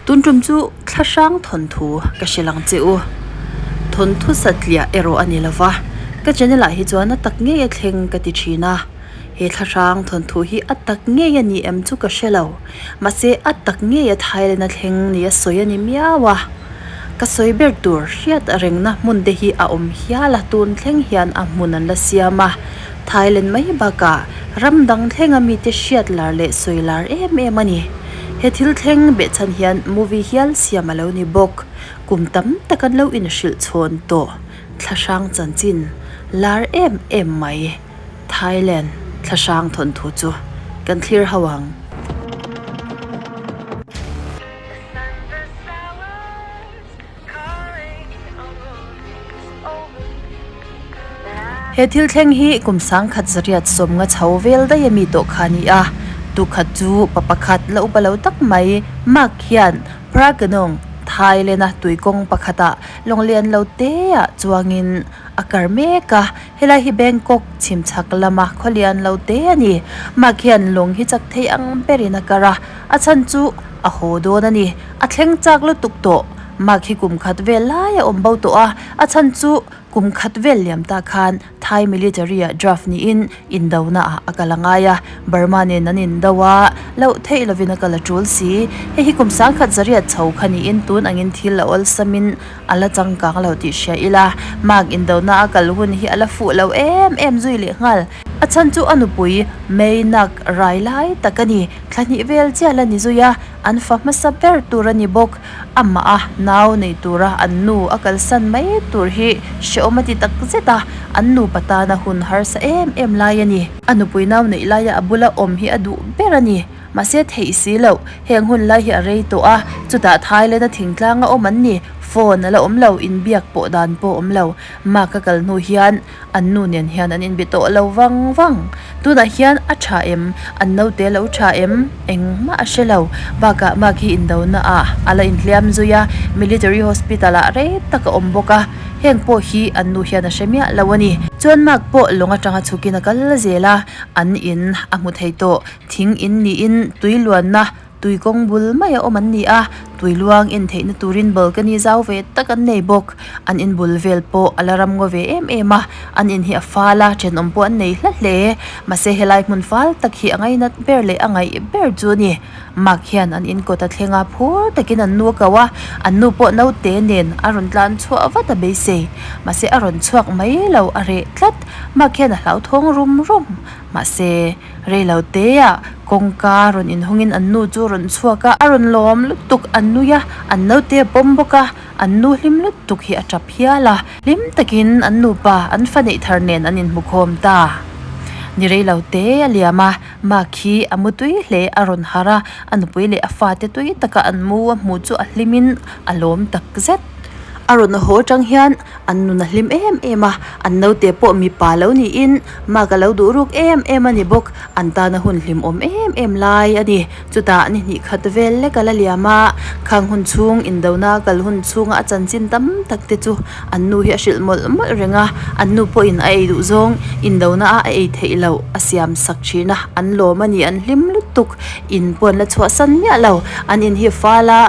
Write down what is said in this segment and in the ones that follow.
Tun tum chu thlahrang thawnthu ka hrilh ang che u. Thawnthu satliah erawh a ni lo va, ka channel ah hi chuan a tak ngei a thleng ka ti thin a. He thlahrang thawnthu hi a tak ngei a ni em chu ka hre lo. Mahse a tak ngei a Thailand a thleng ni a sawi a ni miau a. Ka sawi ber tur hriat rengna hmun te hi a awm hial a, tun thleng hian a hmun an la siam a. Thailand mai bakah ram dang thlenga mite hriat lar leh sawi lar em em a ni. He thil thleng behchhan hian movie hial siam a lo ni bawk. Kum tam tak an lo inhrilh chhawn tawh thlahrang chanchin lar em em mai. Thailand thlahrang thawnthu chu kan thlir ho ang. He thil thleng hi kum sangkhat zariat sawmnga chho vel daih a mi tawh kha a ni a, tukhat chu pa pakhat la upa lo tak mai Mark hian Phrakanong, Thailand a tuikawng pakhatah lawnglian lo te ah chuangin a kar mek a, helai hi Bangkok chhimchhak lama khawlian lo te a ni. Mark hian lawng hi chak thei ang berin a kar a, a chhan chu a haw dawn a ni. A thleng chak lutuk tawh. Mark hi kum khat vel lai a awm bo tawh a, a chhan chu kum khat vel liam ta khan Thai military ah draft niin indona ah a kal a ngai a, Burma nen an indo a, loh theih lovin a kal a tul si. Hei hi kum sangkhat zariat chho kha niin tun angin thil a awlsamin a la changkang lo tih hria ila, Mark indona a kal hun hi a la fuh lo em em zui leh nghal. A chhan chu a nupui May nak rai lai tak a ni, thla hnih vel chiah la ni zui a, an fa hmasa ber tur a ni bawk. Amah a nau nei tura an nu a kalsan mai tur hi hrehawm a ti tak zet a, an nupa tana hun harsa em em lai a ni. A nupui nau neih laia a bula awm hi a duh ber a ni. Mahse theih si loh, heng hun lai hi a rei tawh a, chutah Thailand-a thingtlanga awm an ni, phone a la awm lo, inbiak pawh dan pawh awm lo. Mark a kal hnu hian An nu nen hian an inbe tawh lo vang vang. Tunah hian a tha em? An naute lo tha em? Engmah a hre lo. Bakah Mark hi indona ah a la inhliam zui a, military hospital ah rei tak a awm bawk a. Heng pawh hi an nu hian a hre miah lo a ni. Chuan Mark pawh lawng atanga chhukin a kal zel a, an in a hmu thei tawh. Thing in niin tui luanna Tui kawng bul mai a awm an ni a, tui luang en theihna turin balcony zau ve tak an nei bawk. An in bul vel pawh a la ram ngaw ve em em a, an in hi a fal a, thenawm pawh an nei hla hle. Mahse helai hmun fal tak hi a ngainat ber leh a ngaih ber chu a ni. Mark hian an in kawt a thleng a, phur takin an nu a ko a, an nu pawh naute nen a rawn tlan chhuah vat a beisei. Mahse a rawn chhuak mai lo, a reh tlat. Mark hian a hlauthawng rum rum. Mahse, reilo teah kawngka rawn inhawngin an nu chu rawn chhuak a, a rawn lawm lutuk an nui a, an naute a pawm bawk a, an nu hlim lutuk hi a tap hial a, hlim takin an nupa an fa neih thar nen an inhmukhawm ta. Ni reilo te a liam a, Mark hi a mu tui hle a rawn harh a, a nupui leh a fate tui taka an mu a hmuh chu a hlimin a lawm takzet. A rawn haw atang hian an nun a hlim em em a, an naute pawh mipa lo niin Mark a lo duh ruk em em a ni bawk, an tana hun hlimawm em em lai a ni. Chutah ni hnih khat vel lek a la liam a, khang hun chhung indona kal hun chhunga a chanchin tam tak te chu an nu hi a hrilh mawlh mawlh reng a, an nu pawhin a ei duh zawng indona a a ei theih loh a siam sak thin a, an lawm a ni, an hlim lutuk, in pawh an la chhuahsan miah lo, an in hi fal a.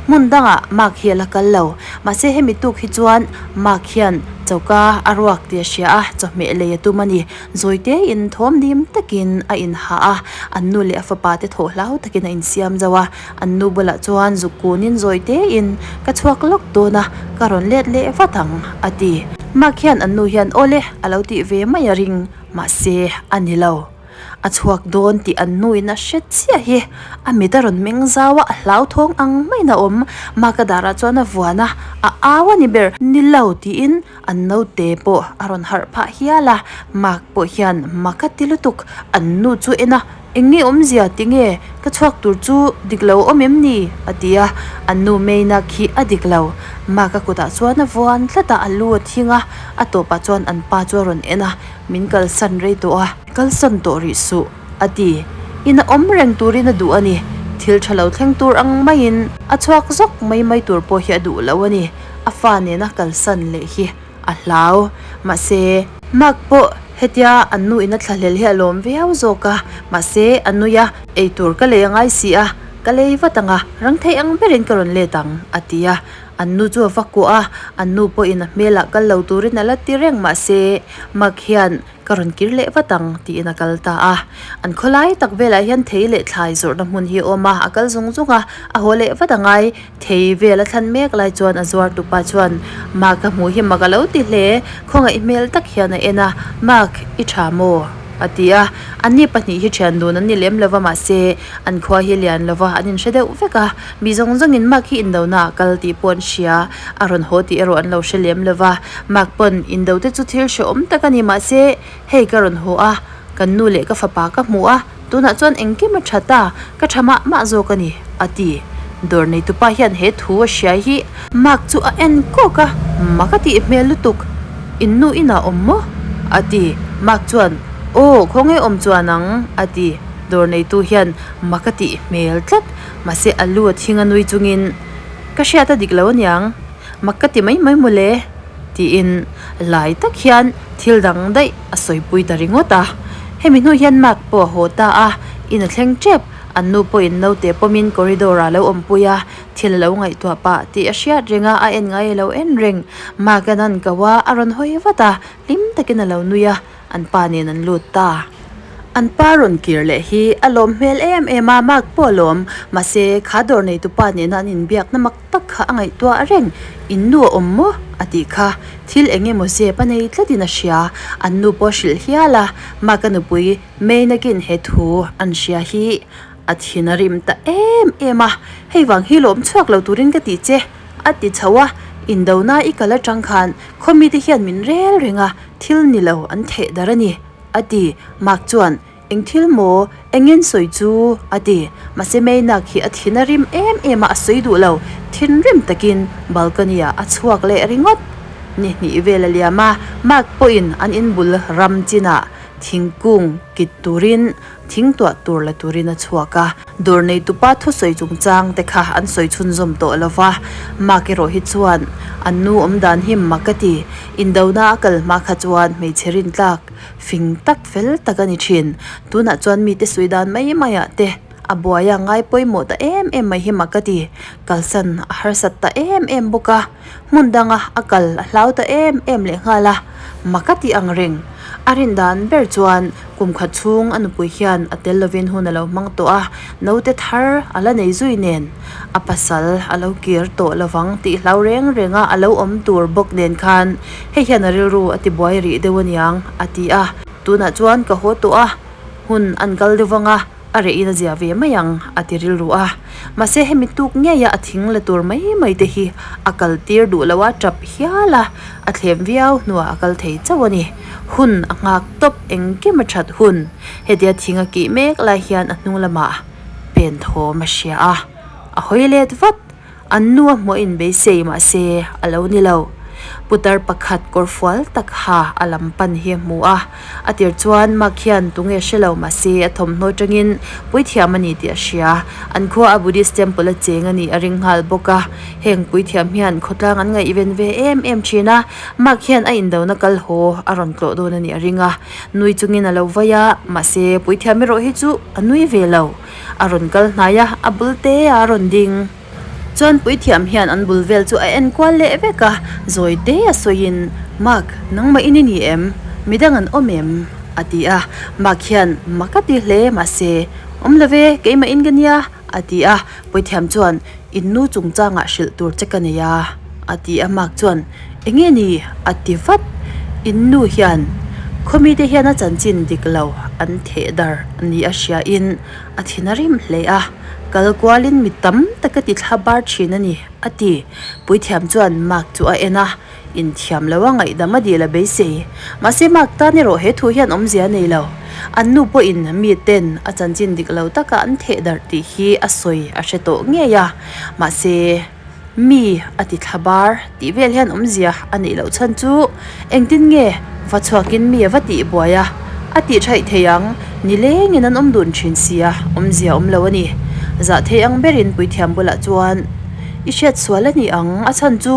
Hmun dangah Mark hi a la kal lo. Mahse hemi tuk hi chuan Mark hian choka a ruak tih a hria a, chawhmeh lei a tum a ni. Zawi tein thawm dim takin a inhah a, an nu leh a fapa te thawh hlau takin a insiam zauh a. An nu bulah chuan zuk kunin zawi tein, Ka chhuak lawk dawn a, ka rawn let leh vat ang, a ti. Mark hian an nu hian Awle a lo tih ve mai a ring, mahse a ni lo. A chhuak dawn tih an nuin a hre chiah hi a mit a rawn meng zau a, a hlauthawng ang maiin a awm. Maka darah chuan a vuan a, a au a ni ber. Ni lo tiin an naute pawh a rawn harh phah hial a, Mark pawh hian mak a ti lutuk. An nu chu en a, Eng nge awmzia tinge ka chhuak tur chu dik lo awm em ni? a ti a, an nu Meina khi a dik lo. Mark a kutah chuan a vuan tlat a, a lu a thing a, a tawpah chuan an pa chu a rawn en a. Min kalsan rei tawh a, kalsan tawh rih suh, a ti. Ina awm reng turin a duh a ni. Thil tha lo thleng tur ang maiin a chhuak zawk mai mai tur pawh hi a duh lo a ni. A fa nena kalsan leh hi a hlau. Mahse, Mark pawh hetia an nu ina thlahlel hi a lawm viau zawk a, mahse a nui a, eitur ka lei a ngai si a. Ka lei vat ang a, rang thei ang berin ka rawn let ang, a ti a. An nu chu a va kuah a, an nu pawhin a hmelah kal lo turin a la ti reng mahse Mark hian ka rawn kir leh vat ang tiin a kal ta a. An khawlai tak velah hian thei leh thlai zawrhna hmun hi a awm a, a kal zung zung a, a haw leh vat a ngai. Thei vel a thlan mek lai chuan a zuar tupa chuan Mark a hmuh hi mak a lo ti hle, khawngaih hmel tak hian a en a, Mark, i tha maw? a ti a. Anni pahnih hi thian dun an ni lem lova mahse an khua hi lian lova an inhre deuh vek a, mi zawng zawngin Mark hi indona a kal tih pawh an hria, a rawn haw tih erawh an lo hre lem lova, Mark pawn indo te chu thil hrehawm tak a ni mahse hei ka rawn haw a, kan nu leh ka fapa ka hmu a, tunah chuan engkim a tha ta, ka tha mah mah zawk a ni, a ti. Dawr neitupa hian he thu a hria hi. Mark chu a en kawk a, mak a tih hmel lutuk, in nu inah awm maw? a ti. Mark chuan, Aw, khawnge awm chuan ang, a ti. Dawr neitu hian mak a tih hmel tlat, mahse a lu a thing a nui chungin, Ka hriat a dik lo aniang, mak ka ti mai mai mawle, tiin lai tak hian thil dang daih a sawipui ta ringawt a. Hemi hnu hian Mark pawh a haw ta a, in a thleng tep, an nu pawhin naute pawmin corridor ah lo awmpui a, thil a lo ngaihtuah pah tih a hriat reng a, a en ngai a lo en reng. Mark an an ko a, a rawn hawi vat a, hlim takin a lo nui a. An pa nen an lut ta. An pa rawn kir leh hi a lawm hmel em em a, Mark pawh a lawm. Mahse, kha dawr neitu pa nena an inbiakna mak tak kha a ngaihtuah reng. In nu a awm maw? a tih kha. Thil eng emaw zep a nei tlatin a hria. An nu pawh a hrilh hial a, Mark a nupui Mainakin he thu an hria hi a thin a rim ta em em a. Hei vang hi lawm chhuak lo turin ka tih che, a ti chho a. Indona i kal atang khan khawmite hian min rel reng a, Thil ni lo an theh dar a ni, a ti. Mark chuan, Eng thil maw? Engin sawi chu? a ti. Mahse Meinak hi a thin a rim em em a, a sawi duh lo. Thinrim takin balcony-ah a chhuak leh ringawt. Ni hnih vel a liam a, Mark pawhin an inbul ram chinah thingkung kit turin thing tuah tur la turin a chhuak a. Dawr neitupa thusawi chungchang te kha an sawi chhunzawm tawh lo va, Mark erawh hi chuan an nu awm dan hi mak a ti. Indona a kal hma kha chuan hmeichhe rintlak fing tak fel tak a ni thin. Tunah chuan mite sawi dan mai maiah te a buai a ngai pawimawh ta em em mai hi mak a ti. Kalsan a harsat ta em em bawk a, hmun danga a kal a hlau ta em em lehnghal a, mak a ti ang reng. A rin dan ber chuan Kum khat chhung a nupui hian a tel lovin hun a lo hmang tawh a, naute thar a la nei zui nen a pasal a lo kir tawh lovang tih hlau reng renga a lo awm tur bawk nen khan hei hian a rilru a ti buai rih deuh aniang a ti a, tunah chuan ka haw tawh a, hun an kal deuh vang a. A reh in a zia ve mai ang, a ti rilru a. Mahse hemi tuk ngeia a thing la tur mai mai te hi a kal tir duh lo a, tap hial a, a thlem viau hnuah a kal thei chauh a ni. Hun a nghak tawp engkim a that hun. Hetia thing a kih mek lai hian a hnung lamah pen thawm a hria a, a hawi let vat. An nu a hmuah in beisei mahse a lo ni lo. Putar pakhat kawr fual tak ha a lam pan hi a hmu a. A tir chuan Mark hian tunge hre lo mahse a thawmhnaw atangin puithiam a ni tih a hria. An khua a Buddhist temple a cheng a nih a ring nghal bawk a. Heng puithiam hian khawtlang an ngaihven ve em em thin a. Mark hian a indona kal haw a rawn tlawh dawn a nih a ring a. Nui chungin a lo vai a, mahse puithiam erawh hi chu a nui ve lo. A rawn kal hnai a, a bul te a rawn ding. Chuan puithiam hian an bul vel chu a en kual leh vek a, zawi te a sawiin, Mark, nangmah in i ni em? Midang an awm em? a ti a. Mark hian mak a ti hle, mahse, Awm lo ve, keimah in ka nia, a ti a. Puithiam chuan, In nu chungchangah hrilh tur che ka nei a, a ti a. Mark chuan, Enge ni? a ti vat. In nu hian khawmite hian a chanchin dik lo an theh dar ni a hria in a thin a rim hle a, kal kualin mi tam tak a ti thla bar thin a ni, a ti. Puithiam chuan Mark chu a en a, inthiam lo a ngaihdam a dil a beisei. Mahse Mark tan erawh he thu hian awmzia a nei lo. An nu pawhin mi ten a chanchin dik lo taka an theh darh tih hi a sawi a hre tawh ngei a, mahse, Mi a ti thla bar tih vel hian awmzia a neih loh chhan chu engtin nge va chhuakin mi a va tih buai a, a tih thaih thei ang nilengin an awm dun thin sia awmzia awm lo a ni. Zah thei ang berin puithiam bulah chuan i hriat sual a ni ang a chhan chu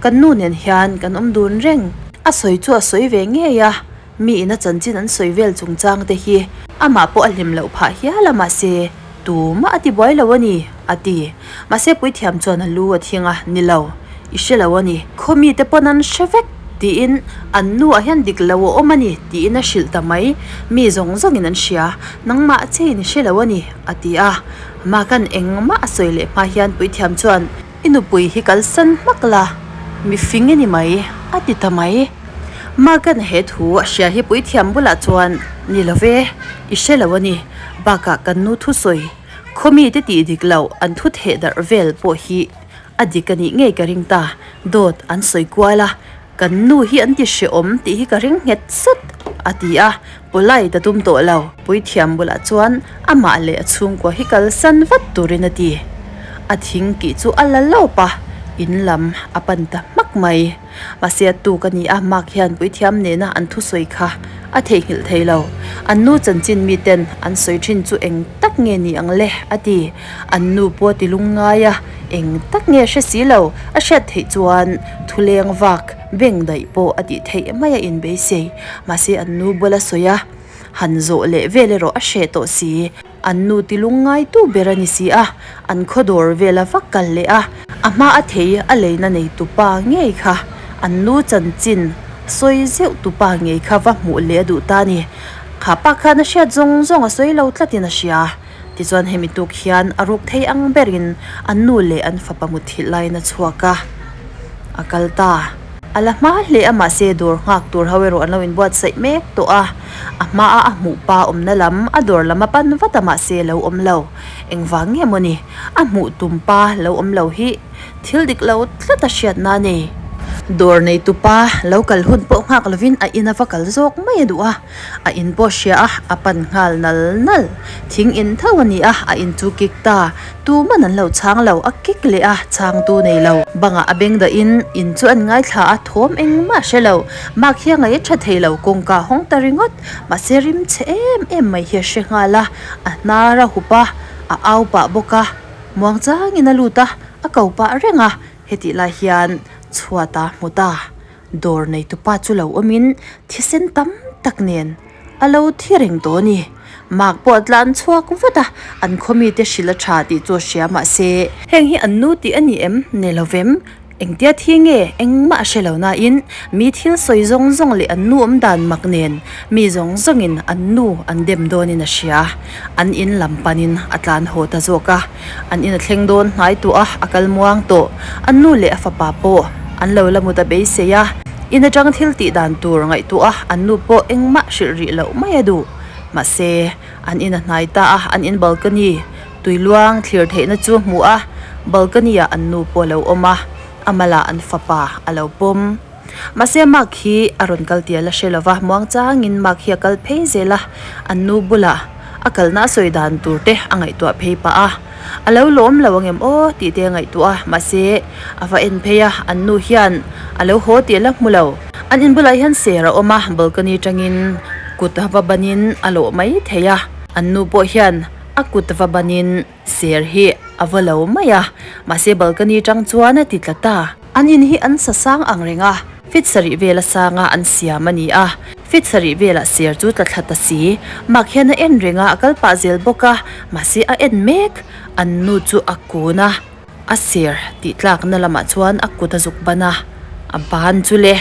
kan nu nen hian kan awm dun reng. A sawi chu a sawi ve ngei a, mi ina chanchin an sawi vel chungchang te hi amah pawh a hlim loh phah hial a mahse. Tumah a tibuai lo a ni, a ti. Mahse puithiam chuan a lu a thing a, Ni lo, i hre lo a ni. Khaw mite pawn an hre vek, tiin an nu ah hian dik lo a awm a ni, tiin a hrilh ta mai. Mi zawng zawngin an hria, nangmah chein i hre lo a ni, a ti a. Makan engmah a sawi leh hma hian puithiam chuan, I nupui hi kalsan hmak la, mi fing i ni mai, a ti ta mai. Makan he thu a hria hi puithiam bulah chuan, Ni lo ve, i hre lo a ni. Bakah kan nu thusawi, khaw mite tih dik loh an thu theh darh vel pawh hi a dik a nih ngei ka ring ta. Dawt an sawi kual a, kan nu hi an ti hrehawm tih hi ka ring nghet zet, a ti a. Polite a tum tawh lo. Puithiam bulah chuan amah leh a chhungkua hi kalsan vat turin a ti. A thing kih chu a la lawp a, in lam a pan ta hmak mai. Mahse a tuk a ni a, Mark hian puithiam nena an thusawi kha a theihnghilh thei lo. An nu chanchin miten an sawi thin chu eng tak nge ni ang le? a ti. An nu pawh a ti lung ngai a, eng tak nge hre si lo, a hriat theih chuan thuleng vak beng daih pawh a tih theih mai a inbeisei. Mahse an nu bula sawi a, han zawh leh vel erawh a hreh tawh si. An nu ti lungngaitu ber a ni si a, an khaw dawr vel a va kal leh a, a hma a thei a leina nei tupa ngei kha, an nu chanchin sawi zeuh tupa ngei kha va hmuh leh a duh ta a ni. Kha pa khan a hriat zawng zawng a sawi lo tlatin a hria. Tichuan hemi tuk hian a ruk thei ang berin an nu leh an fapa mutthilh laiin a chhuak a, a kal ta. A la hma hle a mahse dawr nghak tur ho erawh an lo inbuatsaih mek tawh a, a hmaa a hmuh pa awmna lam a dawr lam a pan vat a mahse lo awm lo. Engvang nge mawni a hmuh tum pa lo awm lo hi thil dik lo tlat a hriatna a nei. Dawr neitu pa lo kal hun pawh nghak lovin a in a va kal zawk mai a duh a, A in pawh hria a, a pan nghal nal nal. Thing in tho a ni a, a in chu kik ta. Tuman an lo chhang lo, a kik leh a, chhangtu nei lo. Bangah a beng dahin in chu an ngaithla a, thawm engmah a hre lo. Mak hi a ngaih tha thei lo, kawngka hawng ta ringawt. Mahse rim chhe em em mai hi a hre nghal a, a hnar a hup a, a au pah bawk a. Muang changin a lut a, a ko pah reng a, hetih lai hian chhuat a hmu ta. Dawr neitupa chu lo awmin thisen tam tak nen a lo thi reng tawh a ni. Mark pawh a tlan chhuak vat a, an khaw mite hrilh a tha tih chu a hria mahse. Heng hi an nu tih a ni em? Ne lo vem. Engtia thi nge? Engmah a hre lo nain mi thil sawi zawng zawng leh an nu awm dan mak nen mi zawng zawngin an nu an dem dawnin a hria. An in lam panin a tlan haw ta zawk a. An in a thleng dawn hnai tawh a, a kal muang tawh. An nu leh a fapa pawh an lo la mut a beisei a. In atang thil tih dan tur ngaihtuah a, an nu pawh engmah hrilh rih loh mai a duh. Mahse, an in a hnai ta a, an in balcony tui luang thlir theihna chu hmuh a, balcony ah an nu pawh a lo awm a, a malah an fapa a lo pawm. Mahse, Mark hi a rawn kal tih a la hre lo va, muangchangin Mark hi a kal phei zel a, an nu bulah a kalna a sawi dan tur te a ngaihtuah phei pah a, a lo lawm lo ang em aw tih te a ngaihtuah a, mahse a va en phei a, an nu hian a lo haw tih a la hmu lo. An in bulah hian ser a awm a, balcony tangin kut va banin a lawh mai thei a, an nu pawh hian a kut va banin ser hi a va lo mai a, mahse balcony tang chuan a ti tla ta. An in hi an sa sang ang reng a, feet sarih vela sanga an siam a ni a, feet sarih velah ser chu tla thla ta si. Mak hian a en reng a, a kal pah zel bawk a, mahse a en mek. An nu chu a kun a, a ser tih tlakna lamah chuan a kut a zuk ban a, a ban chu le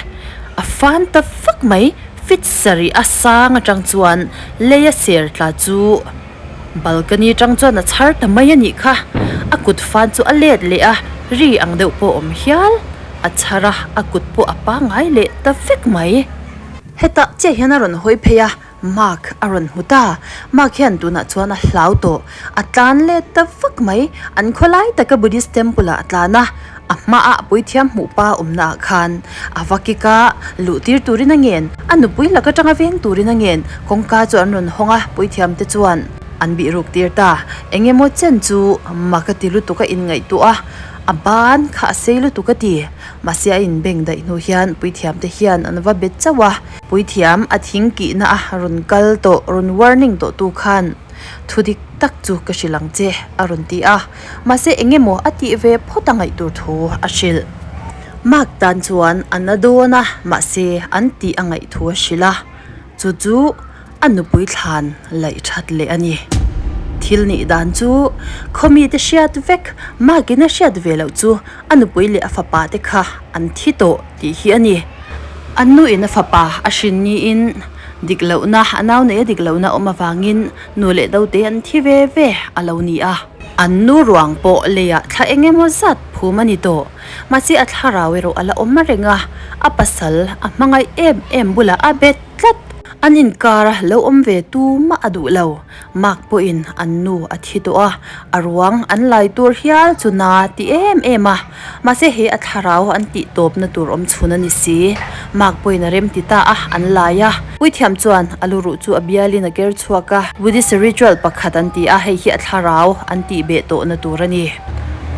a fan ta vak mai. Feet sarih a sang atang chuan leia ser tla chu. Balcony tang chuan a chhar ta mai a nih kha. A kut fan chu a let leh a, ri ang deuh pawh a awm hial. A chhar a, a kut pawh a pangngai leh ta vek mai. Hetah chiah hian a rawn hawi phei a, Mark a rawn hmu ta. Mark hian tunah chuan a hlau tawh. A tlan let ta vak mai. An khawlai taka Buddhist temple ah a tlan a. A hmaah puithiam hmuh pa awmna ah khan a va kik a, luh tir turin a ngen, a nupui lak atanga veng turin a ngen, kawngka chu an rawn hawng a, puithiam te chuan an bih ruk tir ta. Eng emaw chen chu mak a ti lutuk a inngaihtuah a, a ban kha a sei lutuk a ti. Mahse a inbeng daih hnu hian puithiam te hian an va bet chauh a, puithiam a thing kihna a rawn kal tawh, rawn warning tawh tu khan. Thu dik tak chu ka hrilh ang che, a rawn ti a. Mahse eng emaw a tih ve phawt a ngaih tur thu a hrilh. Mark tan chuan a na dawn a, mahse an tih a ngaih thu a hrilh a. Chu chu a nupui thlan laih that leh a ni. Thil nih dan chu khaw mite hriat vek, Mark-in a hriat ve loh chu a nupui leh a fapa te kha an thi tawh tih hi a ni. An nuin a fapa a hrin niin dik lohna, a nau neia dik lohna awm avangin nu leh naute an thi ve ve a lo ni a. An nu ruang pawh leiah thla eng emaw zat phum a ni tawh. Mahse a thlarau erawh a la awm reng a, a pasal a hmangaih em em bulah a bet tlat. An inkar a lo awm ve tumah a duh lo. Mark pawhin an nu a thi tawh a, a ruang an lai tur hial chu na ti em em a. Mahse he a thlarau an tih tawpna tur awm chhun a ni si. Mark pawhin a rem ti ta a, an lai a. Puithiam chuan a luruh chu a bialin a ker chhuak a. Buddhist ritual pakhat an ti a, hei hi a thlarau an tih beh tawhna tur a ni.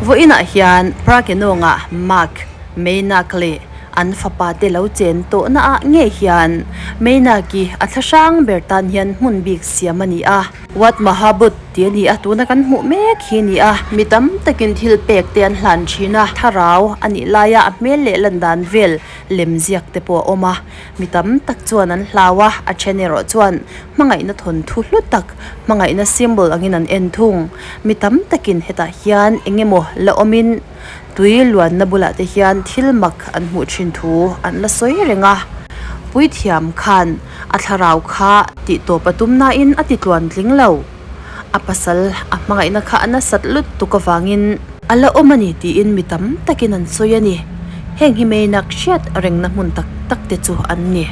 Vawiinah hian Prakenawngah Mark Meinak leh an fapa te lo chen tawhna ah ngei hian Meinaki a thla hrang ber tan hian hmun bik siam a ni a. Wat Mahabut tih a ni a, tuna kan hmuh mek hi a ni a. Mi tam takin thil pek te an hlan thin a, thlarau a nih laia a hmel leh lan dan vel lem ziak te pawh a awm a. Mi tam tak chuan an hlau a, a then erawh chuan hmangaihna thawnthu hlu tak, hmangaihna symbol angin an en thung. Mi tam takin hetah hian eng emaw la awmin tui luanna bulah te hian thil mak an hmuh thin thu an la sawi reng a. Puithiam khan a thlarau kha tih tawp a tum nain a ti tluan tling lo. A pasal a hmangaihna kha a nasat lutuk avangin a la awm a ni tiin mi tam takin an sawi a ni. Heng hi meinak hriat rengna hmun tak tak te chu an ni.